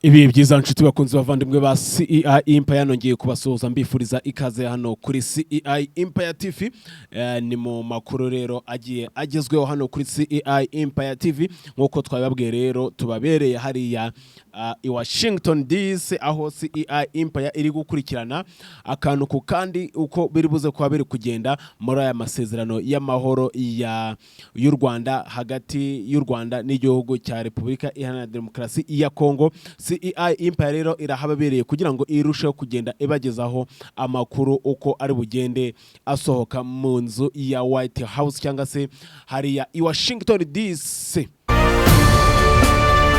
Ibihe byiza, nshuti bakunzi, bavandimwe ba CEI Empire. Nongeye kubasuhuza, mbifuriza ikaze hano kuri CEI Empire TV. Ni mu makuru rero agiye agezweho hano kuri CEI Empire TV. Nk'uko twabibabwiye rero, tubabereye hariya i Washington DC, aho CEI Empire iri gukurikirana akantu ku kandi uko biri buze kuba biri kugenda muri aya masezerano y'amahoro y'u Rwanda, hagati y'u Rwanda n'igihugu cya Repubulika Iharanira Demokarasi ya Kongo. CEI Empire rero irahababereye kugira ngo irusheho kugenda ibagezaho amakuru uko ari bugende asohoka mu nzu ya White House, cyangwa se hariya i Washington DC.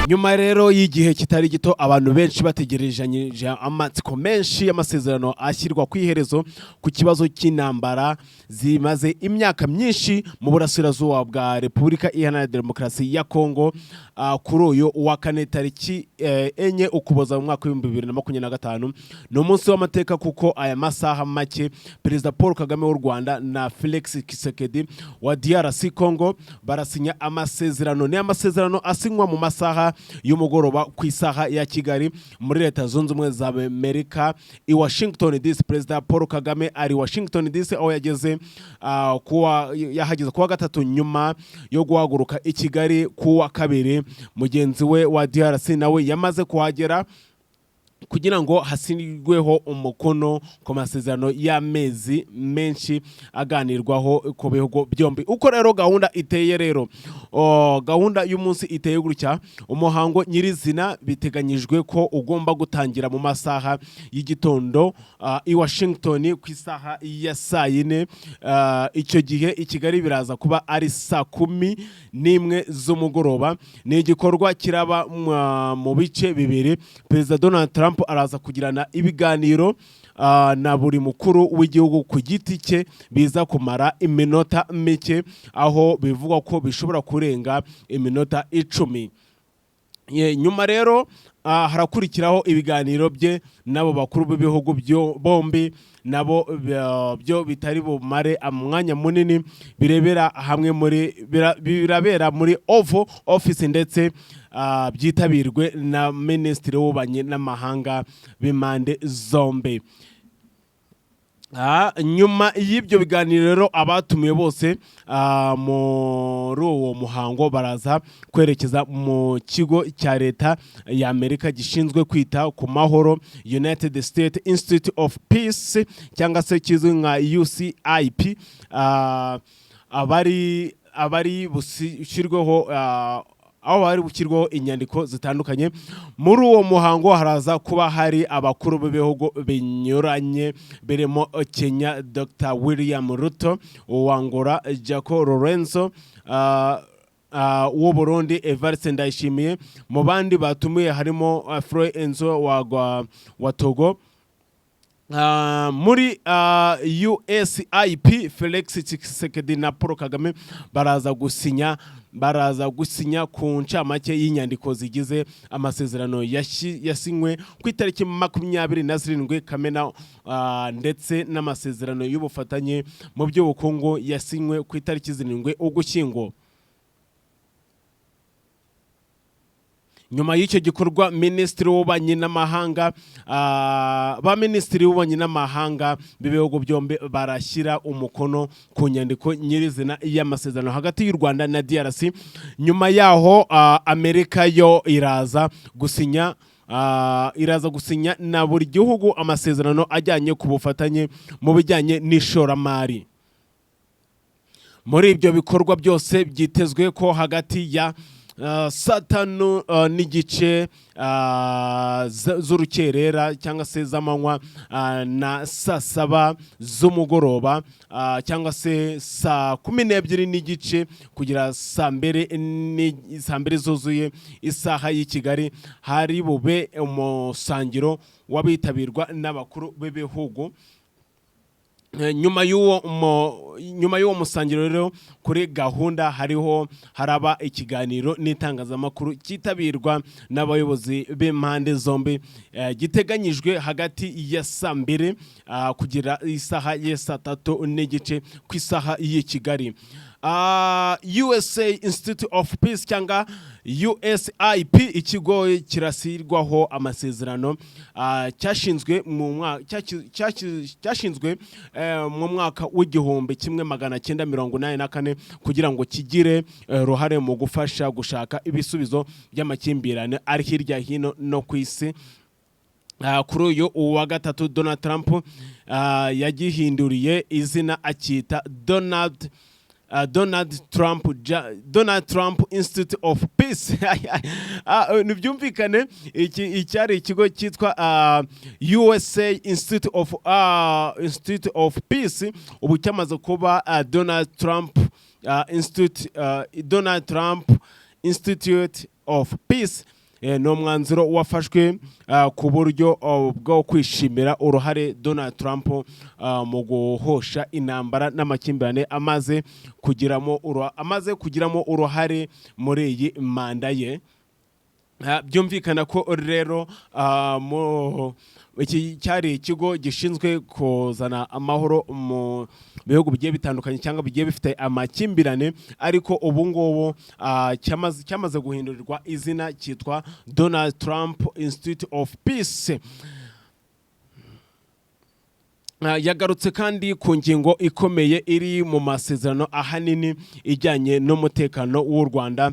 Nyuma rero y'igihe kitari gito abantu benshi bategerejanyije amatsiko menshi y'amasezerano ashyirwa ku iherezo ku kibazo cy'intambara zimaze imyaka myinshi mu burasirazuba bwa Repubulika Iharanira Demokarasi ya Kongo, kuri uyu wa kane tariki 4 Ukuboza mu mwaka wa 2025, ni umunsi w'amateka, kuko aya masaha make Perezida Paul Kagame w'u Rwanda na Felix Tshisekedi wa DRC Congo barasinya amasezerano. Ni amasezerano asinywa mu masaha y'umugoroba ku isaha ya Kigali, muri Leta Zunze Ubumwe za Amerika, i Washington DC. Perezida Paul Kagame ari Washington DC, aho yageze yahageze kuwa gatatu nyuma yo guhaguruka i Kigali kuwa kabiri. Mugenzi we wa DRC nawe yamaze kuhagera kugira ngo hashyirweho umukono ku masezerano y'amezi menshi aganirwaho ku bihugu byombi. Uko rero gahunda iteye rero, gahunda y'umunsi iteye gutya: umuhango nyirizina biteganyijwe ko ugomba gutangira mu masaha y'igitondo i Washington ku isaha ya saa 4. Icyo gihe i Kigali biraza kuba ari saa 11 z'umugoroba. Ni igikorwa kiraba mu bice bibiri. Perezida Donald Trump araza kugirana ibiganiro na buri mukuru w'igihugu ku giti cye, biza kumara iminota mike, aho bivugwa ko bishobora kurenga iminota 10. Nyuma rero harakurikiraho ibiganiro bye n'abo bakuru b'ibihugu byo bombi, nabo byo bitari bumare umwanya munini, birebera hamwe muri birabera muri Oval Office, ndetse byitabirwe na Minisitiri w'Ububanyi n'Amahanga b'impande zombi. Nyuma y'ibyo biganiro rero, abatumiwe bose muri uwo muhango baraza kwerekeza mu kigo cya leta ya Amerika gishinzwe kwita ku mahoro, United States Institute of Peace, cyangwa se kizwi nka USIP. Abari bushyirweho aho bari bushyirweho inyandiko zitandukanye. Muri uwo muhango haraza kuba hari abakuru b'ibihugu binyuranye birimo Kenya, Dr William Ruto, uwa Angola, João Lourenço, w'u Burundi, Evariste Ndayishimiye. Mu bandi batumiwe harimo Faure Gnassingbé wa Togo. Muri USIP, Felix Tshisekedi na Paul Kagame baraza gusinya ku ncamake y'inyandiko zigize amasezerano yasinywe ku itariki 27 Kamena, ndetse n'amasezerano y'ubufatanye mu by'ubukungu yasinywe ku itariki 7 Ugushyingo. Nyuma y'icyo gikorwa, minisitiri w'ububanyi n'amahanga, ba minisitiri w'ububanyi n'amahanga b'ibihugu byombi barashyira umukono ku nyandiko nyirizina y'amasezerano hagati y'u Rwanda na DRC. Nyuma yaho Amerika yo iraza gusinya na buri gihugu amasezerano ajyanye ku bufatanye mu bijyanye n'ishoramari. Muri ibyo bikorwa byose byitezwe ko hagati ya saa 5 n'igice z'urukerera cyangwa se z'amanywa na saa 7 z'umugoroba, cyangwa se saa 12 n'igice kugera saa 2 zuzuye isaha y'i Kigali, hari bube umusangiro w'abitabirwa n'abakuru b'ibihugu. Nyuma y'uwo musangiro rero, kuri gahunda hariho haraba ikiganiro n'itangazamakuru cyitabirwa n'abayobozi b'impande zombi, giteganyijwe hagati ya saa 2 kugera isaha ya saa 3 n'igice ku isaha y'i Kigali. USA Institute of Peace cyangwa USIP, ikigo kirasirwaho amasezerano, cyashinzwe mu mwaka w'1984 kugira ngo kigire uruhare mu gufasha gushaka ibisubizo by'amakimbirane ari hirya hino no ku isi. Kuri uyu wa gatatu, Donald Trump yagihinduriye izina, akita Donald Trump Institute of Peace. Ntibyumvikane, iki icyari ikigo cyitwa USA Institute of Peace ubu cyamaze kuba Donald Trump Institute of Peace. Ni umwanzuro wafashwe ku buryo bwo kwishimira uruhare Donald Trump mu guhosha intambara n'amakimbirane amaze kugiramo uruhare muri iyi manda ye. Byumvikana ko rero iki cyari ikigo gishinzwe kuzana amahoro mu bihugu bigiye bitandukanye cyangwa bigiye bifite amakimbirane, ariko ubu ngubu cyamaze guhindurirwa izina, cyitwa Donald Trump Institute of Peace. Yagarutse kandi ku ngingo ikomeye iri mu masezerano, ahanini ijyanye n'umutekano w'u Rwanda,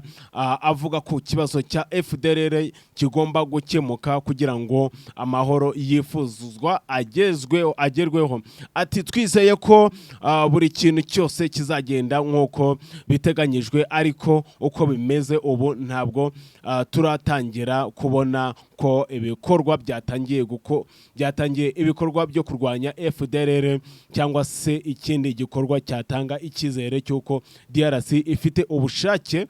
avuga ku kibazo cya FDLR kigomba gukemuka kugira ngo amahoro yifuzwa agezweho, agerweho. Ati: "Twizeye ko buri kintu cyose kizagenda nk'uko biteganyijwe, ariko uko bimeze ubu ntabwo turatangira kubona ko ibikorwa byatangiye, guko byatangiye ibikorwa byo kurwanya FDLR cyangwa se ikindi gikorwa cyatanga icyizere cy'uko DRC ifite ubushake."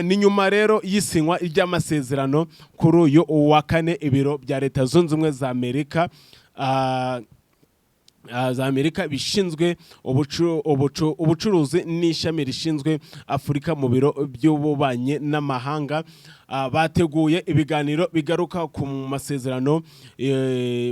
Ni nyuma rero y'isinywa ry'amasezerano kuri uyu wa kane, ibiro bya Leta Zunze Ubumwe za Amerika bishinzwe ubucuruzi n'ishami rishinzwe Afurika mu biro by'ububanyi n'amahanga bateguye ibiganiro bigaruka ku masezerano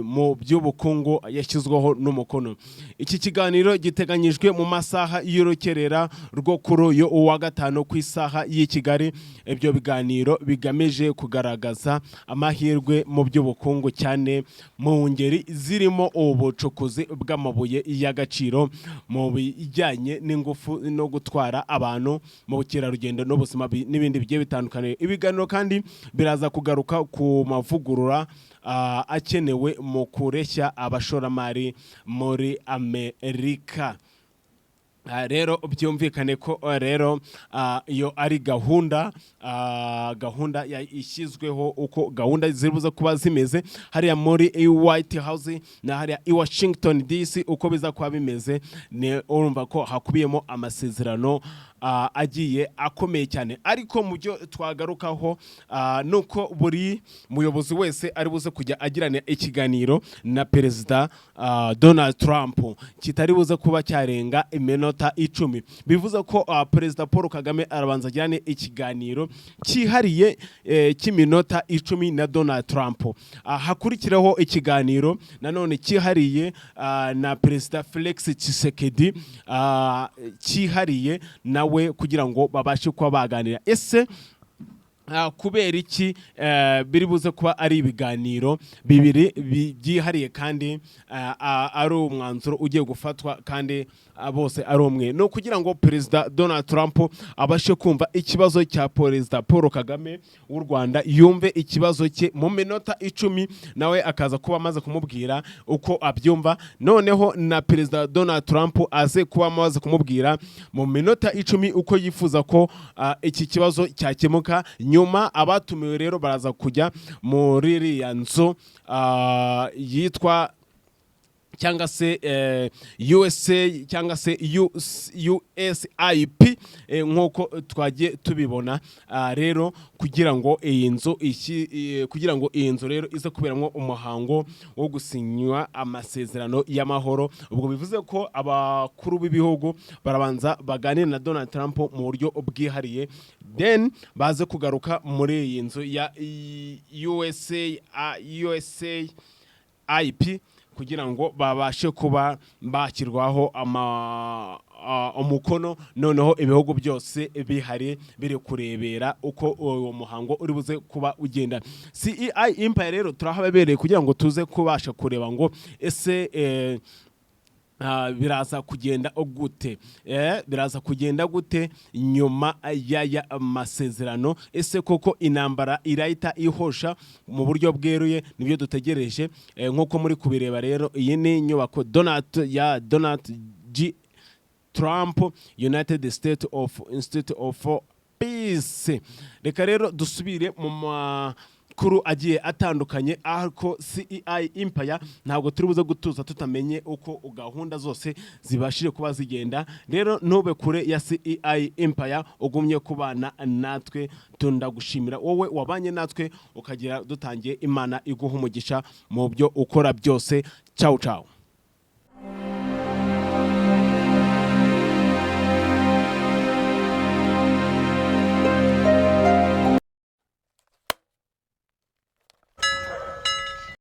mu by'ubukungu yashyizweho n'umukono. Iki kiganiro giteganyijwe mu masaha y'urukerera rwo kuri uyu wa gatanu ku isaha y'i Kigali. Ibyo biganiro bigamije kugaragaza amahirwe mu by'ubukungu, cyane mu ngeri zirimo ubucukuzi bw'amabuye y'agaciro, mu bijyanye n'ingufu no gutwara abantu, mu bukerarugendo n'ubuzima n'ibindi bigiye bitandukanye. Ibiganiro kandi biraza kugaruka ku mavugurura akenewe mu kureshya abashoramari muri Amerika. Rero byumvikane ko rero iyo ari gahunda ishyizweho, uko gahunda ziribuze kuba zimeze hariya muri White House na hariya i Washington DC, uko biza kuba bimeze, ni urumva ko hakubiyemo amasezerano agiye akomeye cyane. Ariko mu byo twagarukaho nuko buri muyobozi wese ari buze kujya agirana ikiganiro na Perezida Donald Trump kitari buze kuba cyarenga iminota 10. Bivuze ko Perezida Paul Kagame arabanza agirane ikiganiro cyihariye cy'iminota 10 na Donald Trump, hakurikiraho ikiganiro nanone cyihariye na Perezida Felix Tshisekedi cyihariye nawe, kugira ngo babashe kuba baganira. Ese kubera iki biri buze kuba ari ibiganiro bibiri byihariye kandi ari umwanzuro ugiye gufatwa kandi bose ari umwe? Ni ukugira ngo Perezida Donald Trump abashe kumva ikibazo cya Perezida Paul Kagame w'u Rwanda, yumve ikibazo cye mu minota 10, nawe akaza kuba amaze kumubwira uko abyumva, noneho na Perezida Donald Trump aze kuba amaze kumubwira mu minota 10 uko yifuza ko iki kibazo cyakemuka. Nyuma abatumiwe rero baraza kujya muri iriya nzu yitwa cyangwa se USA cyangwa se USIP, nk'uko twagiye tubibona. Rero kugira ngo iyi nzu rero ize kuberamo umuhango wo gusinywa amasezerano y'amahoro. Ubwo bivuze ko abakuru b'ibihugu barabanza baganire na Donald Trump mu buryo bwihariye, then baze kugaruka muri iyi nzu ya USA IP. kugira ngo babashe kuba bashyirwaho umukono, noneho ibihugu byose bihari biri kurebera uko uwo muhango uri buze kuba ugenda. CEI Empire rero turahababereye kugira ngo tuze kubasha kureba ngo ese biraza kugenda gute, biraza kugenda gute nyuma y'aya masezerano? Ese koko intambara irahita ihosha mu buryo bweruye? Nibyo dutegereje. Nk'uko muri kubireba rero, iyi ni inyubako Donald G Trump, United States of Institute of Peace. Reka rero dusubire mu makuru agiye atandukanye, ariko CEI Empire ntabwo turi buze gutuza tutamenye uko gahunda zose zibashije kuba zigenda. Rero ntube kure ya CEI Empire, ugumye kubana natwe. Tundagushimira wowe wabanye natwe ukagera dutangiye. Imana iguha umugisha mu byo ukora byose. Ciao ciao.